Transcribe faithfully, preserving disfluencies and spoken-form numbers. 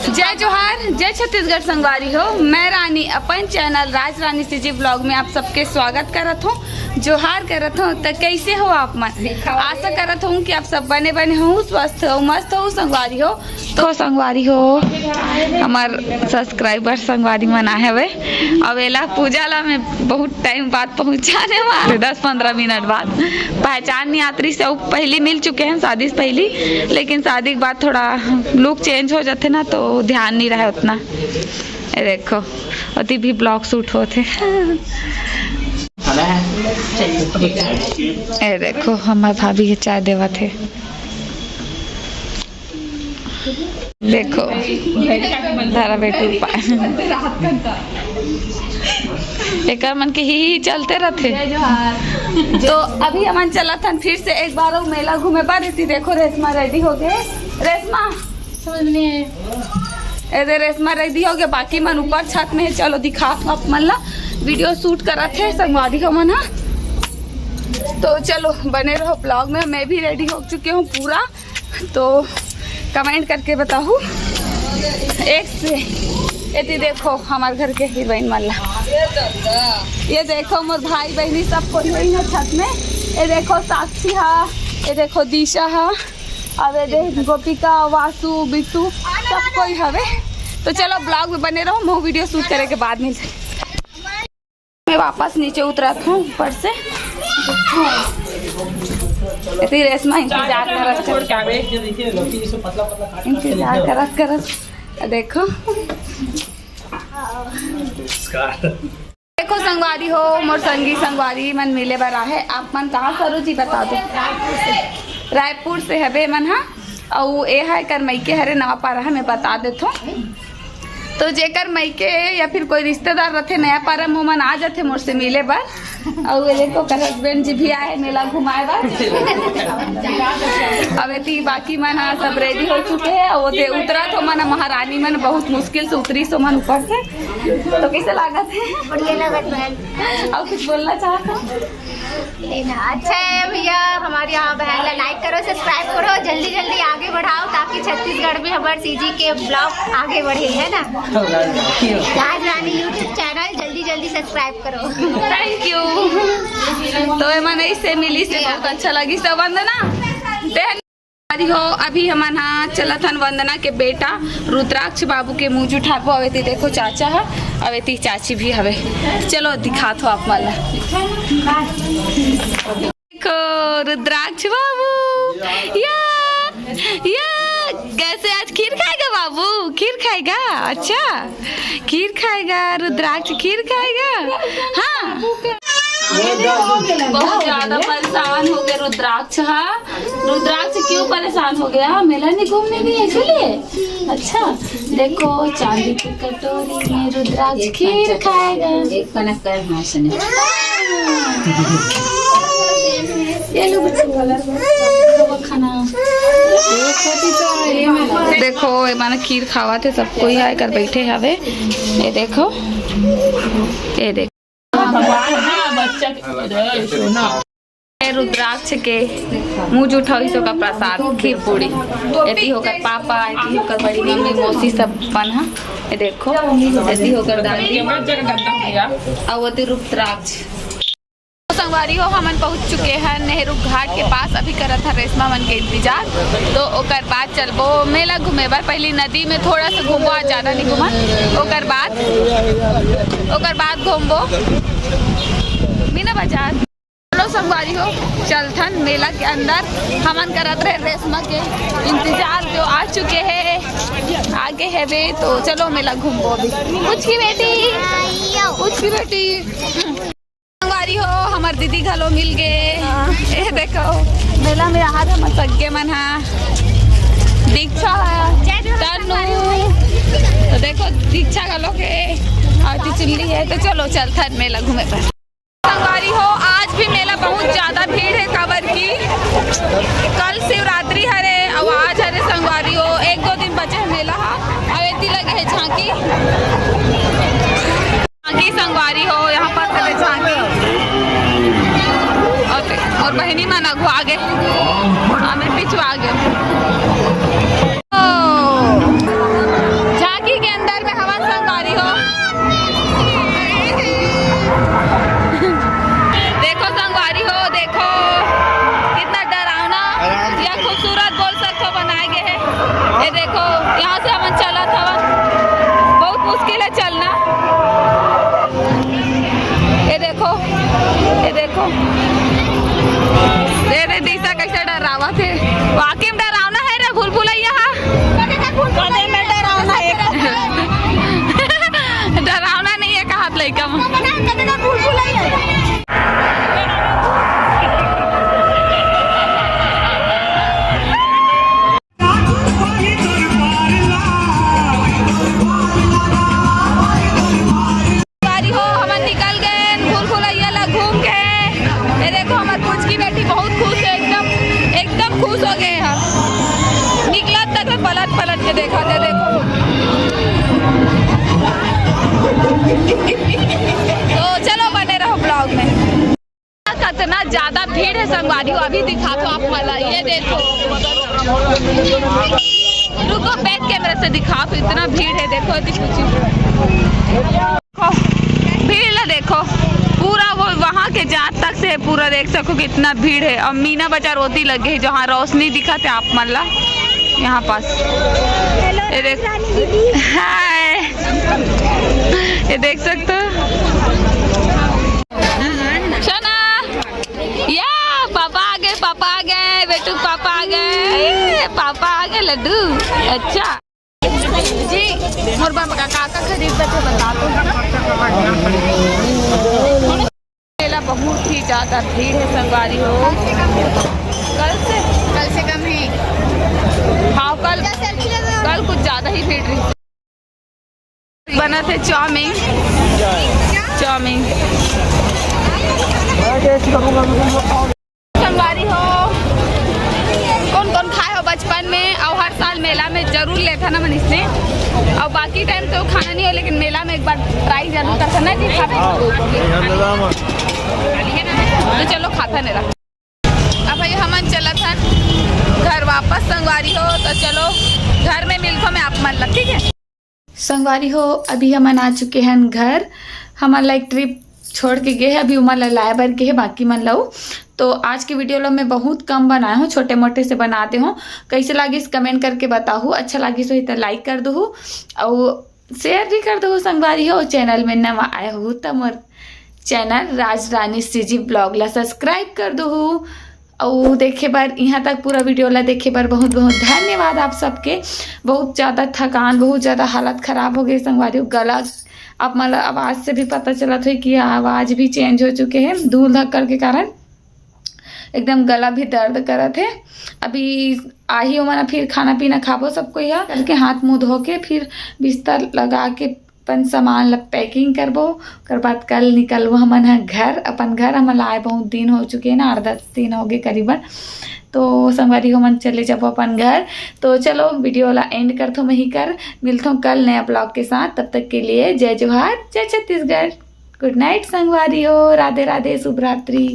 जय जोहार, जय छत्तीसगढ़ संगवारी हो। मैं रानी अपन चैनल राज रानी सीजी ब्लॉग में आप सबके स्वागत करत हूँ, जोहार करत हूँ। तो कैसे हो आप मन? आशा करत हूँ कि आप सब बने बने हो, स्वस्थ हो, मस्त हो संगवारी हो। तो संगवारी हो, हमार सब्सक्राइबर संगवारी मन आए हवे। अब एला पूजा ला मैं बहुत टाइम बाद पहुँचाने वाला, दस पंद्रह मिनट बाद। पहचान नहीं आत रही से, वो पहली मिल चुके हैं शादी से पहली, लेकिन शादी के बाद थोड़ा लुक चेंज हो जाते ना, तो ध्यान नहीं रहे उतना। ये देखो, अति भी ब्लॉग शूट होते। ये देखो, हमार भाभी ये चाय देवत हे। देखो, धारा बेटू पा-, एकर मन के ही, ही चलते रहते। तो अभी हमन चलत हन फिर से एक बार वो मेला घूमे बर। इसी देखो, रेशमा रेडी हो गए। रेशमा, समझ में ए दे, रेशमा रेडी हो गए, बाकी मन ऊपर छत में हे। चलो दिखा आप मन ला, वीडियो शूट करत हे संगवारी हो मन हा। तो चलो बने रहो ब्लॉग में। मैं भी रेडी हो चुके हूँ पूरा, तो कमेंट करके बताहू एक से। एती देखो हमार घर के हीरोइन मन ला, ये देखो मोर भाई बहनी सब कोई होई है छत में। ये देखो साक्षी हा, ये देखो दिशा हा, अब ये देख गोपिका, वासु, बिट्टू सब कोई हवे। तो चलो ब्लॉग में बने रहो, मैं वीडियो शूट करे के बाद मिलते। मैं वापस नीचे उतरत हूँ ऊपर से। इतनी रेशमा इंतजार करत करत, इंतजार करत करत देखो। देखो संगवारी हो, मोर संगी संगवारी मन मिले बर आहे। आप मन कहाँ सरो जी बता दो। रायपुर से हबे मन हा। अउ ए हा एकर मइके हरे नवापारा हा, मैं बता देथों। तो जेकर मइके या फिर कोई रिश्तेदार रथे नवापारा में, ओमन आ जाथे मोर से मिले बर। अउ ये देखो, ओकर हस्बैंड जी भी आए मेला घुमाए बर। अब एती बाकी मन हा सब रेडी हो चुके हैं। अउ ओते उतरत हो मन, महारानी मन बहुत मुश्किल से उतरी सो मन ऊपर से। तो कैसे लागत है? बढ़िया लागत है। और कुछ बोलना चाहत हो? अच्छा है भैया, हमारे यहाँ बहन ला लाइक करो, सब्सक्राइब करो, जल्दी जल्दी आगे बढ़ाओ, ताकि छत्तीसगढ़ में हमारे सीजी के ब्लॉग आगे बढ़े, है ना? राज रानी यूट्यूब चैनल जल्दी जल्दी सब्सक्राइब करो। Thank you. तो एमन ऐसे मिली से बहुत अच्छा लगी। तो वंदना, देहन अरे हो, अभी हमन हा चलत हन वंदना के बेटा रुद्राक्ष बाबू के मुंह जुठाबो। अवेती देखो चाचा हा, अवेती चाची भी हवे। चलो दिखात हो आप मन ला। देखो रुद्राक्ष बाबू, या, या, कैसे आज खीर खाएगा बाबू? खीर खाएगा? अच्छा, खीर खाएगा रुद्राक्ष, खीर खाएगा। हाँ, बहुत ज्यादा परेशान हो गए रुद्राक्ष। हाँ, रुद्राक्ष क्यों परेशान हो गया? मेला नहीं घूमने गई इसलिए। अच्छा, देखो चांदी की कटोरी में रुद्राक्ष खीर खाएगा। एक कनक कर, हाँ, सुनो। ये लो बच्चे, खाना। देखो, ये माने खीर खावा थे, सब कोई आए कर बैठे हवे। ये देखो, ये देखो। भगवान, हाँ, बच्चा के, अरे, सोना। रुद्राक्ष के मुंह जुठाओ, इस का प्रसाद, खीर पूरी। एती होकर पापा, एती होकर बड़ी मम्मी, मौसी सब अपन हा। ये देखो, एती होकर दादी। कैमरा जगह गंदा हो गया। अउ ओती रुद्राक्ष। संगवारी हो, हमन पहुंच चुके हैं नेहरू घाट के पास। अभी करत हन रेशमा मन के इंतजार। तो ओकर बाद चलबो मेला घूमे बर। पहली नदी में थोड़ा सा घूमबो, आज ज्यादा नहीं घूमन। ओकर बाद, ओकर बाद घूमबो मीना बाजार। चलो संगवारी हो, चलथन मेला के अंदर। हमन करत रहे रेशमा के इंतजार, जो आ चुके हैं, आगे है वे। तो चलो मेला घूमबो अभी। कुछ की बेटी, कुछ की बेटी। संगवारी हो, हमर दीदी घलो मिल गे। ये देखो, मेला में आहत हमर सग्गे मन हा। दीक्षा हा, तनु। तो देखो, दीक्षा घलो के, अउ ती चुल्ली है। तो चलो, चलथन मेला घूमे बर। संगवारी हो, आज भी मेला बहुत ज्यादा भीड़ है, काबर की कल शिवरात्रि हरे, अउ आज हरे संगवारी हो, एक दो दिन बचे है मेला हा। अउ एती लगे है झांकी। झांकी संगवारी हो, यहाँ पर से झांकी। अउ, अउ बहिनी मन अगुवा गे, हमें पिछुआ गे। ओ, खूबसूरत बोल सकथो बनाए गे हे। ये देखो, यहाँ से हमन चलत हवन, बहुत मुश्किल है चलना। ये देखो, ये देखो, ये दे दिशा कैसे डरावत हे। वाकई में डरावना है रे भूल भुलैया हा। कदे में डरावना है। डरावना नहीं है कहात लइका मन। संगवारी हो, हमन निकल गए भूल भुलैया ला घूम के। ये देखो, हमर पुचकी बेटी बहुत खुश है, एकदम, एकदम खुश हो गए हम। निकलत तक पलट पलट के देखा थे, देखो। तो चलो, बने रहो ब्लॉग में। कितना ज्यादा भीड़ है संगवारी हो, अभी दिखाथो आप मन ला, ये देखो। रुको, बैक कैमरा से दिखाथो, इतना भीड़ है, देखो, अति कुछ। भीड़ ला देखो, पूरा वो वहाँ के जात तक से पूरा देख सको कितना भीड़ है। और मीना बाजार ओती लगे है, जहाँ रोशनी दिखत है आप मन ला यहाँ पास। ये देख, हाय, ये देख सकते हो। शना, या पापा आ गए, पापा आ गए, बेटू पापा आ गए, ए, पापा आ गए लड्डू। अच्छा जी, मोर बाबा का काका खरीद बचे बता दो। मेला बहुत ही ज्यादा भीड़ है संगवारी हो। कल से, कल से कम है। हाँ, कल, कल कुछ ज्यादा ही भीड़ रही। बनत हे चाउमीन, चाउमीन। संगवारी हो, कौन कौन खाए हो बचपन में? और हर साल मेला में जरूर लेथा ना मनीष ने। और बाकी टाइम तो खाना नहीं हो, लेकिन मेला में एक बार ट्राई जरूर करथा ना जी, खावे। तो चलो, खाता नहीं रहा। अब भाई, हमन चलत हन घर वापस संगवारी हो, तो चलो, घर में मिलथो मैं आप मन ला, ठीक है? संगवारी हो, अभी हमन आ चुके हन घर। हमन ला एक ट्रिप छोड़ के गे हे, अभी उमन ला लाए बर गे हे, बाकी मन ला। तो आज के वीडियो ला मैं बहुत कम बनाए हूँ, छोटे मोटे से बनाते हूँ। कैसे लागिस कमेंट करके बताहू, अच्छा लागिस होही त लाइक कर दहू, और शेयर भी कर दहू संगवारी हो। चैनल में नवा आए हो त मोर चैनल राज रानी सीजी ब्लॉग ला सब्सक्राइब कर दहू। अउ देखे बर, यहाँ तक पूरा वीडियो ला देखे बर बहुत बहुत धन्यवाद आप सबके। बहुत ज़्यादा थकान, बहुत ज़्यादा हालत खराब हो गई संगवारी हो। गला, आप मन ला आवाज़ से भी पता चलत होही कि आवाज़ भी चेंज हो चुके हे धूल धक्कड़ के कारण। एकदम गला भी दर्द करत हे। अभी आही ओमन, फिर खाना पीना खाबो सब कोई ह करके, हाथ मुंह धो के फिर बिस्तर लगा के अपन सामान ला पैकिंग करबो। ओकर बाद कल निकलबो हमन ह घर, अपन घर। हमन ला आए बहुत दिन हो चुके हे ना, आठ दस दिन हो गए करीबन। तो संगवारी हो, हमन चले जाबो अपन घर। तो चलो, वीडियो ला एंड करथो मैं ही कर, मिलथो कल नया ब्लॉग के साथ। तब तक के लिए जय जोहार, जय छत्तीसगढ़। गुड नाइट संगवारी हो, राधे राधे, शुभ रात्रि।